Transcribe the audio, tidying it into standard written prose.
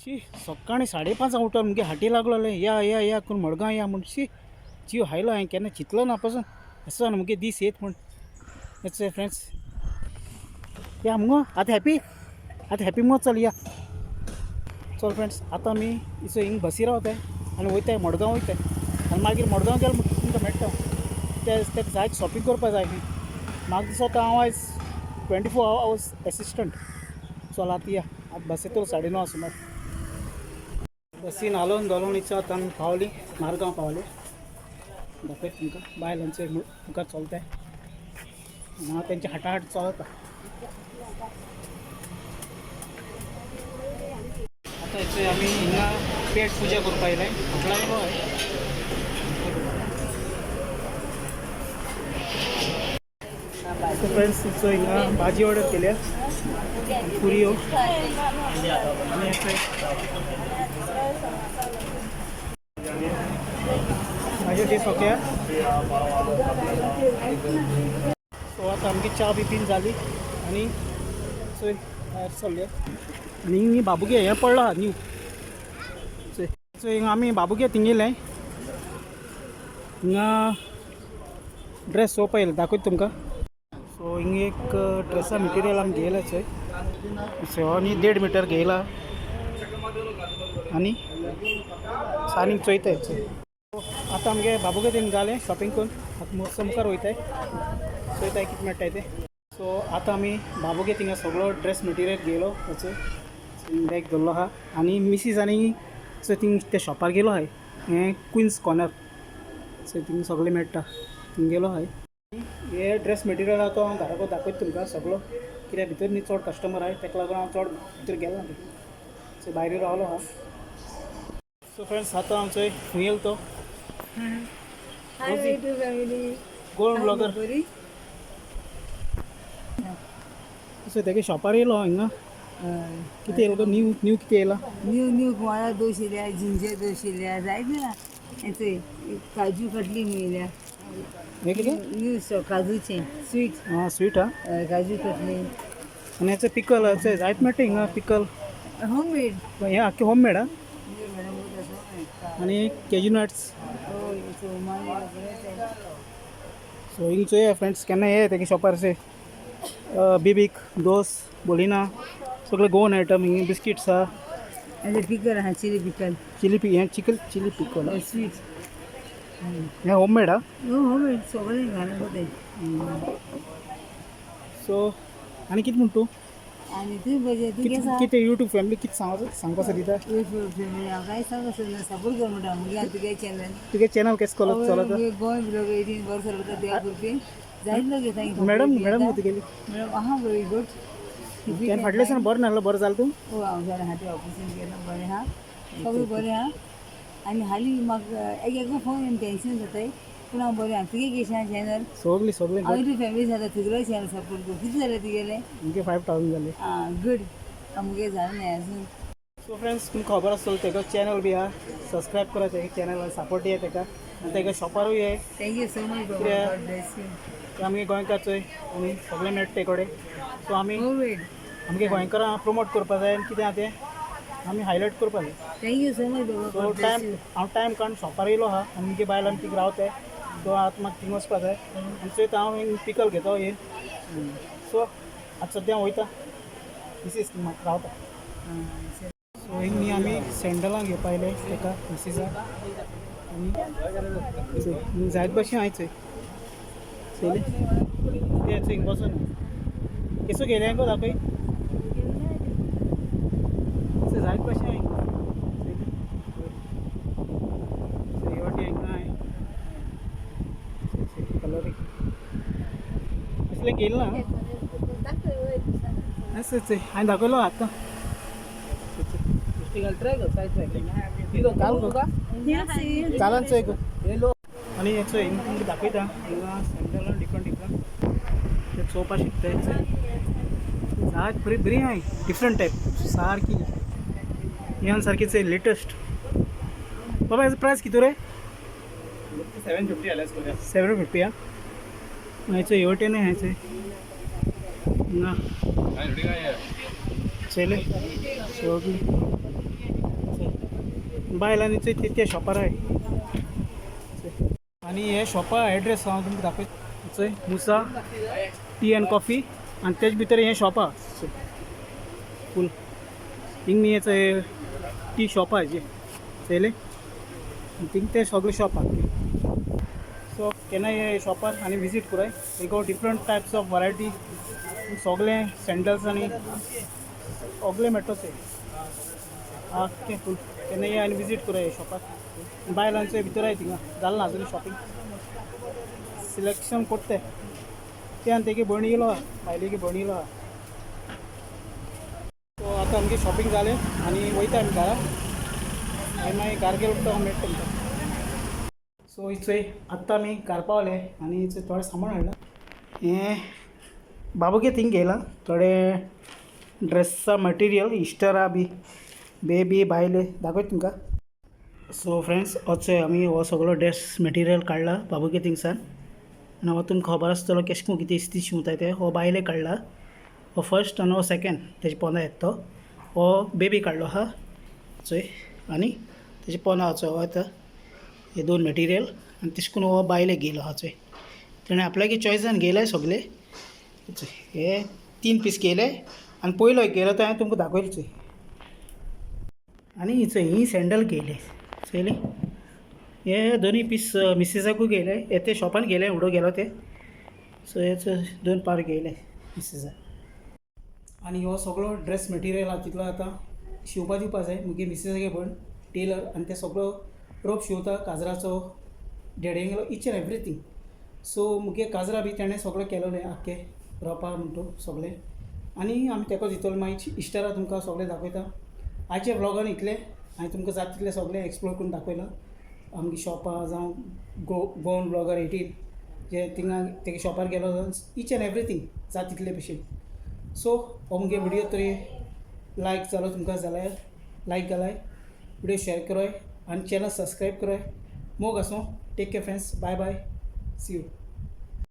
शी सकाळीं 5:30 उठोन मुगे हाटी लागलोले या या या करून मडगांव या म्हूण. शी जीव हायलो, हांवें केन्ना चिंतलो ना पासून असो मुगे दीस येत म्हूण. चोय फ्रेंड्स या मुगो आतां हॅपी, आतां हॅपी मुगो, चल या. चल फ्रेंड्स आतां आमी इसो हिंग बसी रावताय आनी वयताय मडगांव वयताय आनी मागीर मडगांव गेलो म्हणटकीर तुमकां मेळटा. ते तेका जायत शॉपिंग करपा जाय खंय. म्हाका दिसता हांव आयज 24 आवर्स एसिस्टंट. चल आतां या, आतां बसींत 9:30 सुमार बसीन हालोवन धोलोवन इच्छा आतां आमी पावली मारगांव पावले. दाखयता तुमकां बायलांचे मुखार चलताय, हांव तेंच्या हाटाहाट चलता. आतां हेचो आमी हिंगा पेट पुजा करपा येयले, म्हटल्यार येयलो. सो फ्रेंड्स हिचो हिंगा भाजी ऑर्डर केल्या, पुरयो आनी भाजी टेस्ट ओके. सो आतां आमची च्या बी पीन जाली आनी चोय भायर सरले. आनी हिंगा बाबुगे हें पडला न्यू. चोय चोय हिंगा आमी बाबुगे थिंग येयले, हिंगा ड्रेस चोवपा येयले, दाखयता तुमकां. सो हिंगा एक ड्रेसा मटेरियल आमी घेयला चोय, सो आनी 1.5 मिटर घेयला आनी आनीक चोयताय चोय. आतां आमगे बाबुगे थिंग जालें शॉपिंग करून, आतां मस्त मुखार वयताय, चोयताय कितें मेळटाय तें. सो आतां आमी बाबुगे थिंगा सगळो ड्रेस मटेरियल घेयलो, ताचो बॅग धरलो आहा आनी मिसीस आनी सो थिंग त्या शॉपार गेलो आहाय, हें क्विन्स कॉर्नर. सो थिंग सगळें मेळटा, थिंग गेलो आहाय. हे ड्रेस मटेरियल आहा तो हांव घरा दाखयता तुमकां सगळो, कित्याक भितर न्ही चड कस्टमर आहाय, ताका लागून हांव चड भितर गेलो ना. सो भायर रावलो आहा. सो फ्रेंड्स आतां हांव चोय खंय येयलो तो. Hi YouTube family. Goan blogger. बरी. सो तेगे शॉपार येयलो हिंगा. कितें येयलो न्यू न्यू कितें येयला? न्यू न्यू कुमारा दोश येयल्या, जिंजर दोश येयल्या, जायते ना हेचे काजू कटली येयल्या. हें कितें? न्यू स्टॉक काजूचें स्वीट. आं स्वीट आं. काजू कटली. आनी हेचो पिकल जायत मेळटा हिंगा पिकल. होममेड. हें आख्खें होममेड आं. आनी केजू नट्स. सो हिंग चोया फ्रेंड्स, केन्ना ये तेगे शॉपार से बिबीक दोस बोलिना सगळे गोवन आयटम. हिंग बिस्किट्स आहा. पिकल आहा, चिली पिकल. चिली पी हें चिकल चिली पिकल. स्वीट. हें होममेड आं. होममेड सगळें घालून जाताय. सो आनी कितें म्हणटा तूं? आनी तूं बजें तूं केस. कितें यूट्यूब फॅमिली कितें सांग सांगपा दिता? हांव कांय सांग ना, सपोर्ट कर म्हणटा मुगे तुगे चॅनल. तुगे चॅनल केस चलत चलता? गोंय ब्लॉग 18 वर्स चलता, देवा कृपेन जायत लोक येता. मॅडम मॅडम तुगेली? मॅडम आहा बरी, गुड. तेन्ना फाटल्या दिसान बरें नासलो, बरें जालें तूं? हो, हांव जालें हाती ऑपरेशन केलें, बरें आहा, सगळें बरें आहा. आनी हालीं म्हाका एक एक फोन टेंशन जाताय, पूण हांव बरें आहा. तुगे कशें आहा चॅनल? सगळीं सगळीं. हांव तूं फॅमिली जाता, तुगेलो चॅनल सपोर्ट कर. कितें जालें तुगेलें? मुगे 5000 जाले. आं गुड, मुगे जालें न्हय अजून. सो फ्रेंड्स तुमकां खबर आसतलो तेगो चॅनल बी आहा, सबस्क्रायब करा तेगे चॅनल, सपोर्ट दिया तेका आनी तेगे शॉपारूय ये. Thank you so much बाबा, गॉड ब्लेस you. आमी गोंयकार चोय आनी सगळें मेळटा ते कडेन. सो आमी होममेड. आमगे गोंयकारां प्रोमोट करपा जाय आनी कितें आहा तें आमी हायलायट करपा जाय. Thank you so much बाबा. So God Blaise time you. हांव टायम काडून शॉपार येयलो आहा आनी मुगे बायल आनी थिंग रावताय. सो आतां म्हाका थिंग वचपा जाय आनी चोयता हांव पिकल घेतो येयन. सो आतां सद्या हांव वयता, मिसीस म्हाका रावता. सो हिंग न्ही आमी सँडलां घेवपा आयले तेका मिसीसाक. आनी चोय हिंग जायत भाशेन आहाय चोय, चोयलें तें चोय. हिंग बसून केसो घेयलें गो, दाखय. चोय जायत भाशेन आहाय हिंगा. चोय हे वाटे हिंगा आहाय कलर असलें घेयलें ना. असं चोय, हांवें दाखयलो आतां घाल गो घालान चोय गो. आनी हे चोय हिंग तुमकां दाखयता, हिंगा सँडल डिफरंट डिफरंट ते चोवपा शकताय. जायत बरी बरी आहाय, डिफरंट टायप सारकी ह्यान सारकीच लेटस्ट. बाबा, हेजो प्रायस कितू रे? 750 आल्यास करूया. 750 आं. हेचो हे वटेन आहाय चोय हिंगा. चोयलें सगळीं. बायलांनी चोय ते त्या शॉपार आहाय. आनी हे शॉपा एड्रेस हांव तुमकां दाखयता. चोय, मुसा टी एंड कॉफी आनी तेज भितर हें शॉप आहा फूल. हिंग न्ही हें टी शॉप आहा हेजें चोयलें. आनी थिंग ते सगळे शॉप आहा. सो केन्नाय हे शॉपार आनी विजीट कराय. थिंगा डिफरंट टायप्स ऑफ वरायटी, सगळे सँडल्स आनी सगळे मेळटा थंय आख्खें फूल. केन्नाय ये आनी विजीट कराय हे शॉपार. बायलांचे भितर आहाय थिंगा. जालें ना अजून शॉपिंग, सिलेक्शन करते ते. आनी तेगे भयण येयलो आहा, बायलेगे भयण येयलो आहा. सो आतां आमगे शॉपिंग जालें आनी वयता आमी घरा आनी मागीर घार गेलो हांव मेळटा तुमकां. सो चोय, आत्तां आमी घार पावले आनी चोय, थोडें सामान हाडलां. हें बाबूगे थिंग घेयलां थोडे ड्रेसा मटिरियल, इस्टरा बी बेबी बायले. दाखयता तुमकां. सो फ्रेंड्स, हो चोय, आमी हो सगळो ड्रेस मटिरियल काडला बाबूगे थिंगसान. आनी हो तुमकां खबर आसतलो केशें करून कितें इस्त्री शिंवताय ते. हो बायले काडला हो फर्स्ट आनी हो सेकेंड तेजे पोंदा येता तो. हो बेबी काडलो आहा चोय आनी तेजे पोंदा चोय हो येता. हे दोन मटिरियल आनी तशें करून हो बायलेक घेयलो आहा चोय. तेणें आपल्यागे चॉयसान घेयलाय सगळे. चोय, हे तीन पीस घेयले आनी पयलो एक घेयलो तो हांवें तुमकां दाखयलो चोय. आनी चोय, ही सँडल घेयले चोयली. हे दोनूय पीस मिसेसाकूय घेयले. हे ते शॉपान घेयले, उडो गेलो ते. सो हे दोन पार घेयले मिसेसाक. आनी हो सगळो ड्रेस मटिरियल आहा तितलो आतां शिंवपा दिवपा जाय. मुगे मिसेसागे भयण टेलर आनी ते सगळो रोप शिंवता, काजराचो, डेडिंगलो, इच एंड एवरीथींग. सो मुगे काजरा बी तेणें सगळें केलोलें, आख्खें रोपा म्हणटू सगळें. आनी आमी तेका दितलो मागीर इश्टरा. तुमकां सगळें दाखयता. आयच्या व्लॉगान इतलें. हांवें तुमकां जाता तितलें सगळें एक्सप्लोर करून दाखयलां, आमगे शॉपां जावं गोवन व्लॉगर 18 जे थिंगा तेगे शॉपार गेलो, इच एंड एवरीथींग जाता तितले भशेन. सो हो मुगे व्हिडियो तरी लायक जालो तुमकां जाल्यार लायक घालाय, व्हिडियो शेअर कराय आनी चॅनल सबस्क्रायब कराय. मोग आसूं. Take care friends, bye bye, see you.